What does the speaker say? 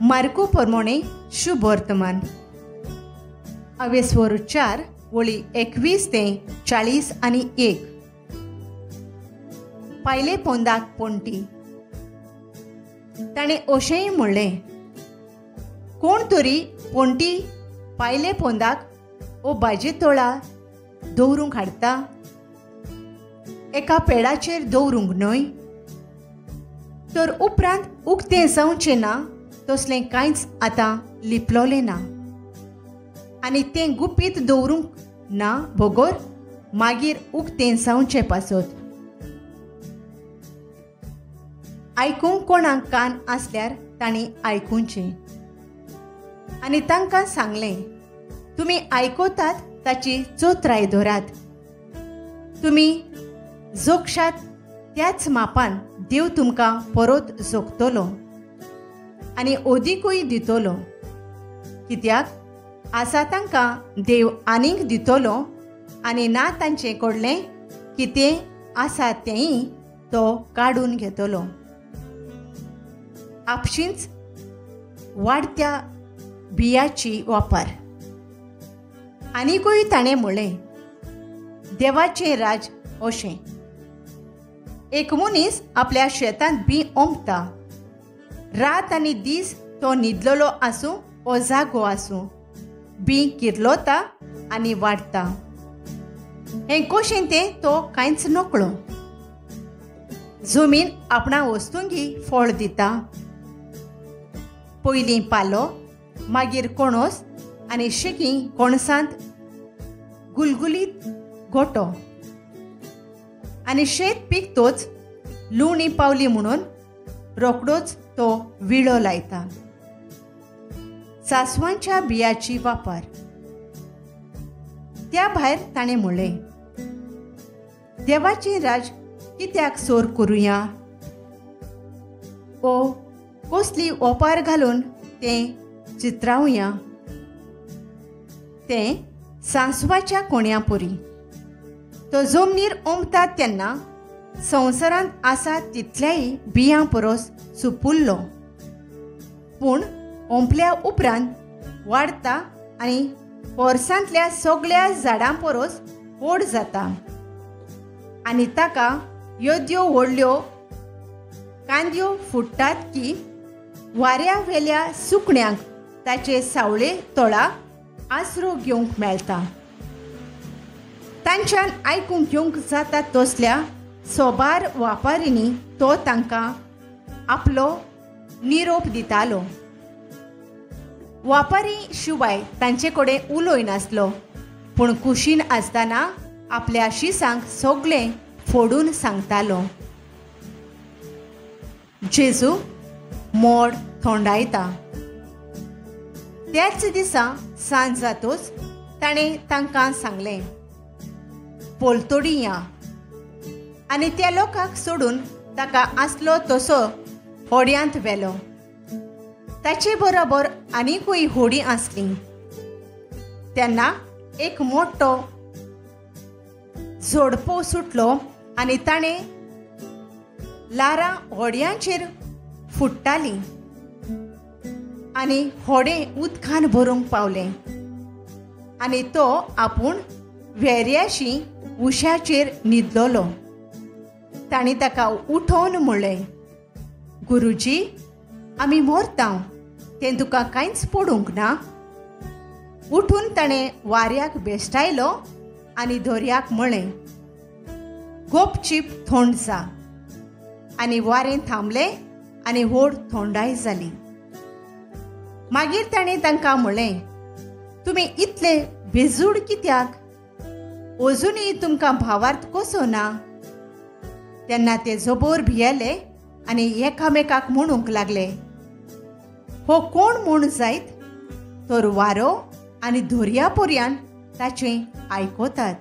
मार्कू प्रमाणे शुभ वर्तमान अवेस्वर 4 वळी 21 ते 40 आनी 1. पायले पोंदाक पोंटी. ताणें अशेंय म्हणलें, कोण तरी पोंटी पायले पोंदाक ओ भाजी तोळा दवरूंक हाडटा, एका पेडाचेर दवरूंक न्हय, तर उपरांत उक्तें जावचें ना तसलें कांयच आतां लिपलोलें ना, आनी तें गुपीत दवरूंक ना बगर मागीर उक्तें जावचें पासत. आयकूंक कोणाक कान आसल्यार तांणी आयकुचें. आनी तांकां सांगलें, तुमी आयकतात ताची चोत्राय धरात. तुमी जोगशात त्याच मापान देव तुमकां परत जोगतलो आनी अदिकूय दितलो. कित्याक आसा तांकां देव आनीक दितलो आनी ना तांचे कडलें कितें आसा तेंय तो काडून घेतलो. आपशींच वाडत्या बियाची वापर. आनीकूय ताणें म्हणलें, देवाचें राज अशें, एक मनीस आपल्या शेतांत बी ओंपता. रात आनी दीस तो न्हिदलेलो आसूं ओ जागो आसूं, बी किर्लोता आनी वाडटा. हें कशें तें तो कांयच नकळो. जमीन आपणा वस्तुंगी फळ दिता. पयलीं पालो, मागीर कोणोस आनी शेकी कोणसांत गुलगुलीत गोटो. आनी शेत पिकतोच लुवणी पावली म्हणून रोकडोच तो विळो लायता. सासवांच्या बियाची वापर. त्या भायर ताणें म्हणलें, देवाचें राज कित्याक सोर करुया, ओ कसली ओपार घालून तें चित्रावया. तें सांसवाच्या कोण्या पुरी. तो जमनीर ओंपता तेन्ना संवसारांत आसा तितल्याय बियां परस सुपुल्लो, पूण ओंपल्या उपरांत वाडटा आनी पोरसांतल्या सगळ्या झाडां परस व्हड जाता आनी ताका येद्यो व्हडल्यो कांदयो फुट्टात की वाऱ्या वेल्या सुकण्यांक ताचे सावळे तोळा आसरो घेवंक मेळटा. तांच्यान आयकूंक घेवंक जाता तसल्या सोबार वापारींनी तो तांकां आपलो निरोप दितालो. वापारी शिवाय तांचे कडेन उलयनासलो, पूण कुशीन आसतना आपल्या शिसांक सगळें फोडून सांगतालो. जेजू मोड थोंडायता. त्याच दिसा सांज जातोच ताणें तांकां सांगलें, पोलतोडी या. आनी त्या लोकांक सोडून ताका आसलो तसो होड्यांत व्हेलो. ताचे बरोबर आनीकूय होडी आसली. तेन्ना एक मोठो झोडपो सुटलो आनी ताणें लारां होडयांचेर फुट्टालीं आनी होडें उदकान भरूंक पावलें आनी तो आपूण वेऱ्याशी उश्याचेर न्हिदलोलो. तांणी ताका उठोवन म्हणलें, गुरुजी, आमी मरता, तें तुका कांयच पडूंक ना. उठून ताणें वाऱ्याक बेश्टायलो आनी दर्याक म्हणलें, गोपचीप थोंड जा. आनी वारें थांबलें आनी व्हड थोंडाय जाली. मागीर ताणें तांकां म्हणलें, तुमी इतले बेजूड कित्याक? अजुनूय तुमकां भावार्थ कसो ना? तेन्ना ते जबोर भियेले आनी एकामेकाक म्हणूंक लागले, हो कोण म्हूण जायत तर वारो आनी दर्या पर्यान ताचें आयकतात.